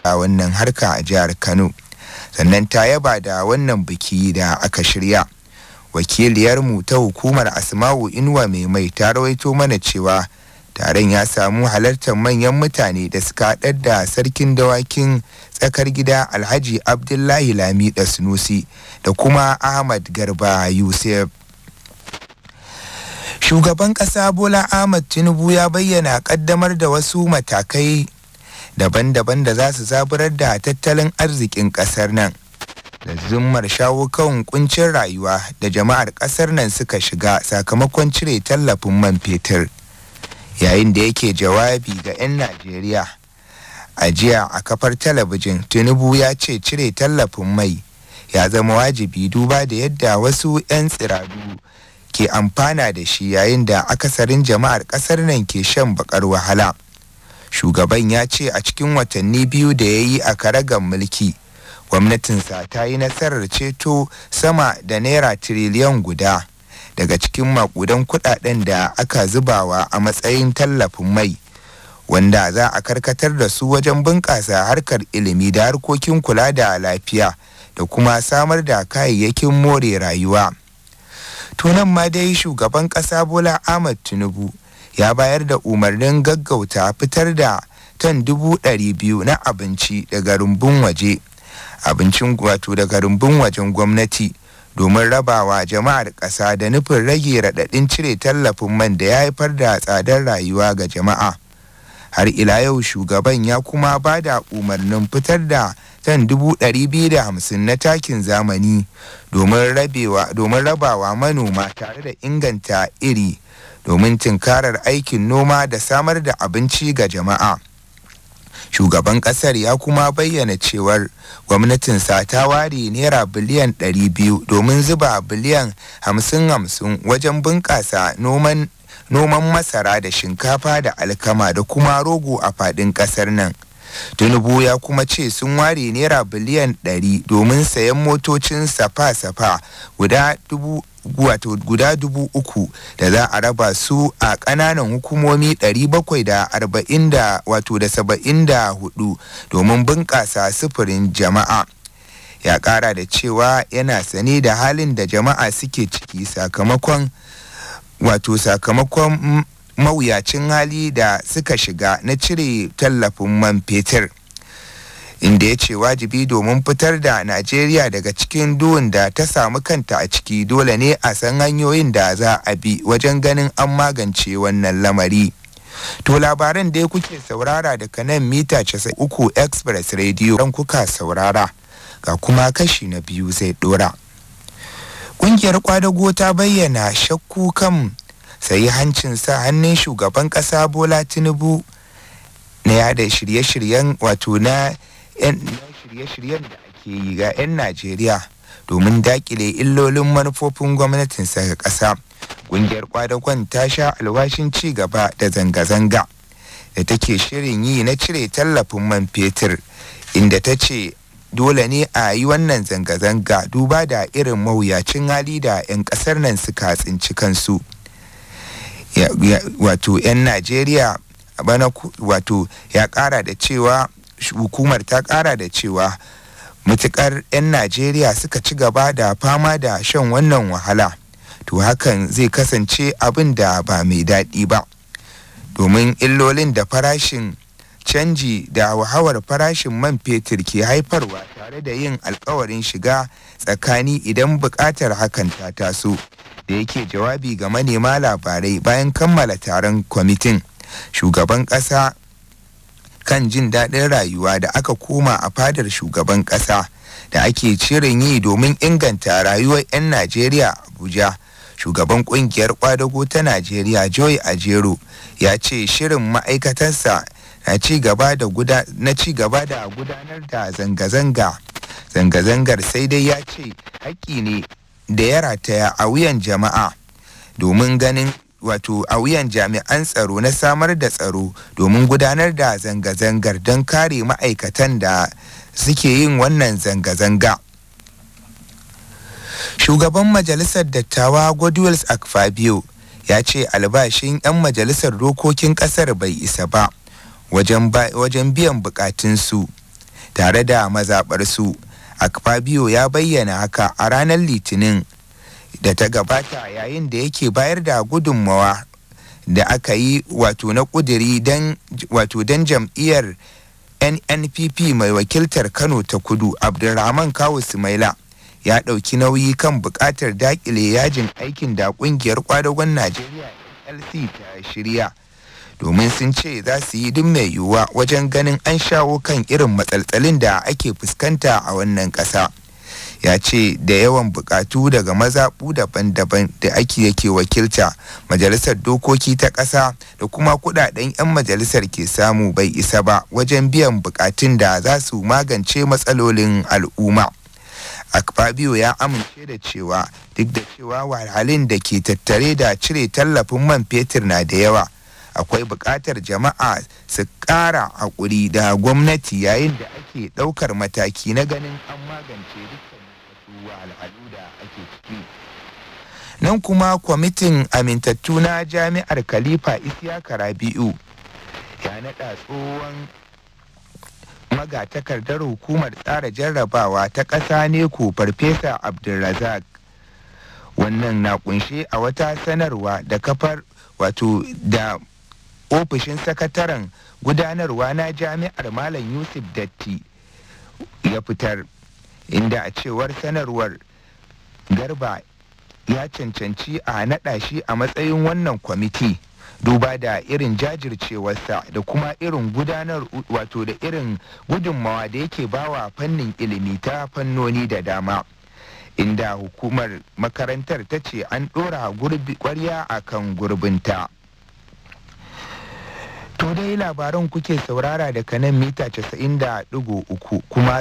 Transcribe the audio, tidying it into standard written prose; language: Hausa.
A wannan harka a jihar Kano, sannan ta yaba da wannan biki da aka shirya. Wakiliyarmu ta hukumar, Asma'u Inuwa Mai Mai, ta rawaito mana cewa taron ya samu halartar manyan mutane da suka haɗar da Sarkin Dawakin Tsakar Gida, Alhaji Abdullahi Lamida Sunusi, da kuma Ahmad Garba Yusuf. Shugaban ƙasa Bola Ahmad Tinubu ya bayyana ƙaddamar da wasu matakai daban-daban da za su zaburar da tattalin arzikin ƙasar nan da zummar shawo kan kuncin rayuwa da jama'ar ƙasar nan suka shiga sakamakon cire tallafin man fetur. Yayin da yake jawabi ga 'yan Najeriya a jiya a kafar talabijin, Tinubu ya ce cire tallafin mai ya zama wajibi duba da yadda wasu 'yan tsiraru ke amfana da shi yayin da akasarin jama'ar kasar nan ke shan bakar wahala. Shugaban ya ce a cikin watanni 2 da ya yi a karagar mulki, gwamnatinsa ta yi nasarar ceto sama da naira tiriliyan 1 daga cikin makudan kudaden da aka zubawa a matsayin tallafin mai, wanda za a karkatar da su wajen bunƙasa harkar ilimi da harkokin kula da lafiya da kuma samar da kayayyakin more rayuwa. To, nan ma dai shugaban ƙasa Bola Ahmad Tinubu ya bayar da umarnin gaggauta fitar da tan 200,000 na abinci daga rumbun waje abincin, wato daga rumbun wajen gwamnati, domin rabawa jama'ar ƙasa da nufin rage raɗaɗin cire tallafin man da ya haifar da tsadar rayuwa ga jama'a. Har ila yau, shugaban ya kuma ba da umarnin fitar da tan 250,000 na takin zamani domin rabawa manoma tare da inganta iri domin tunkarar aikin noma da samar da abinci ga jama'a. Shugaban kasar ya kuma bayyana cewar gwamnatinsa ta ware naira biliyan 200 domin zuba biliyan 50-50 wajen bunƙasa noman masara da shinkafa da alkama da kuma rogo a faɗin ƙasar nan. Tinubu ya kuma ce sun ware naira biliyan 100 domin sayan motocin safa-safa guda dubu, wato guda 3,000, da za a raba su a ƙananan hukumomi 740 da wato da 74 domin bunƙasa sufurin jama'a. Ya ƙara da cewa yana sane da halin da jama'a suke ciki sakamakon mawuyacin hali da suka shiga na cire tallafin man fetur, inda ya ce wajibi domin fitar da Najeriya daga cikin duhun da ta samu kanta a ciki, dole ne a san hanyoyin da za a bi wajen ganin an magance wannan lamari. To, labaran da kuke saurara daga nan mita 93 Express Radio ran kuka saurara, ga kuma kashi na biyu zai dora. Ƙungiyar kwadago ta bayyana shakku kan hancin sa hannun shugaban ƙasa Bola Tinubu na yada shirye-shiryen, wato na shirye-shiryen da ake yi ga 'yan Najeriya domin dakile illolin manufofin gwamnatin ga ƙasa. Ƙungiyar kwadagon ta sha alwashin ci gaba da zanga-zanga da take shirin yi na cire tallafin man fetur, inda ta ce dole ne a yi wannan zanga-zanga duba da irin mawuyacin hali da 'yan ƙasar nan suka tsinci kansu. Wato 'yan Najeriya bana, wato ya kara da cewa hukumar ta kara da cewa mutukar 'yan Najeriya suka ci gaba da fama da shan wannan wahala, to hakan zai kasance abin da ba mai daɗi ba, domin illolin da farashin canji da hauhawar farashin man fetur ke haifarwa, tare da yin alkawarin shiga tsakani idan buƙatar hakan ta taso. Da yake jawabi ga manema labarai bayan kammala taron kwamitin shugaban ƙasa kan jin daɗin rayuwa da aka koma a fadar shugaban ƙasa da ake shirin yi domin inganta rayuwar 'yan Najeriya Abuja, shugaban kungiyar kwadago ta Najeriya, Joy Ajero, ya ce shirin ma'aikatarsa na ci gaba da gudanar da zanga-zangar, sai dai ya ce haƙƙi ne da ya rataya a wuyan jama'a domin ganin, wato a wuyan jami'an tsaro na samar da tsaro domin gudanar da zanga-zangar don kare ma'aikatan da suke yin wannan zanga-zanga. Shugaban Majalisar Dattawa, Godswill Akpabio, ya ce albashin 'yan majalisar dokokin kasar bai isa ba wajen biyan bukatunsu. tare da mazaɓarsu. Akpabio ya bayyana haka a ranar Litinin da ta gabata yayin da yake bayar da gudunmawa da aka yi wato na ƙudiri don wato don jam'iyyar NNPP mai wakiltar Kano ta Kudu, Abdulrahman Kawu Sumaila, ya ɗauki nauyi kan buƙatar daƙile yajin aikin da ƙungiyar kwadagon Najeriya NLC ta shirya, domin sun ce za su yi duk mai yiwuwa wajen ganin an shawo kan irin matsaltsalin da ake fuskanta a wannan ƙasa. Ya ce da yawan bukatu daga mazaɓu daban-daban da ake yake wakilta majalisar dokoki ta ƙasa da kuma kudaden 'yan majalisar ke samu bai isa ba wajen biyan bukatun da za su magance matsalolin al'umma. Akpabio ya amince da cewa duk da cewa wahalhalun da ke tattare da cire tallafin man fetur na da yawa, akwai buƙatar jama'a su ƙara haƙuri da gwamnati yayin da ake ɗaukar mataki na ganin an magance dukkan wasu wahalhalu da ake ciki. Nan kuma, kwamitin amintattu na Jami'ar Khalifa Isiyaka Rabi'u ya naɗa tsohon magatakardar hukumar tsara jarrabawa ta ƙasa NECO, Farfesa Abdulrazak. Wannan na kunshe a wata sanarwa da kafar wato da ofishin sakataren gudanarwa na jami'ar, Malam Yusuf Datti, ya fitar, inda a cewar sanarwar, Garba ya cancanci a naɗa shi a matsayin wannan kwamiti duba da irin jajircewarsa da kuma irin gudanar wato da irin gudunmawa da yake bawa fannin ilimi ta fannoni da dama, inda hukumar makarantar ta ce an ɗora kwarya a kan gurbinta. To dai, labaran kuke saurara daga nan mita 90.3 kuma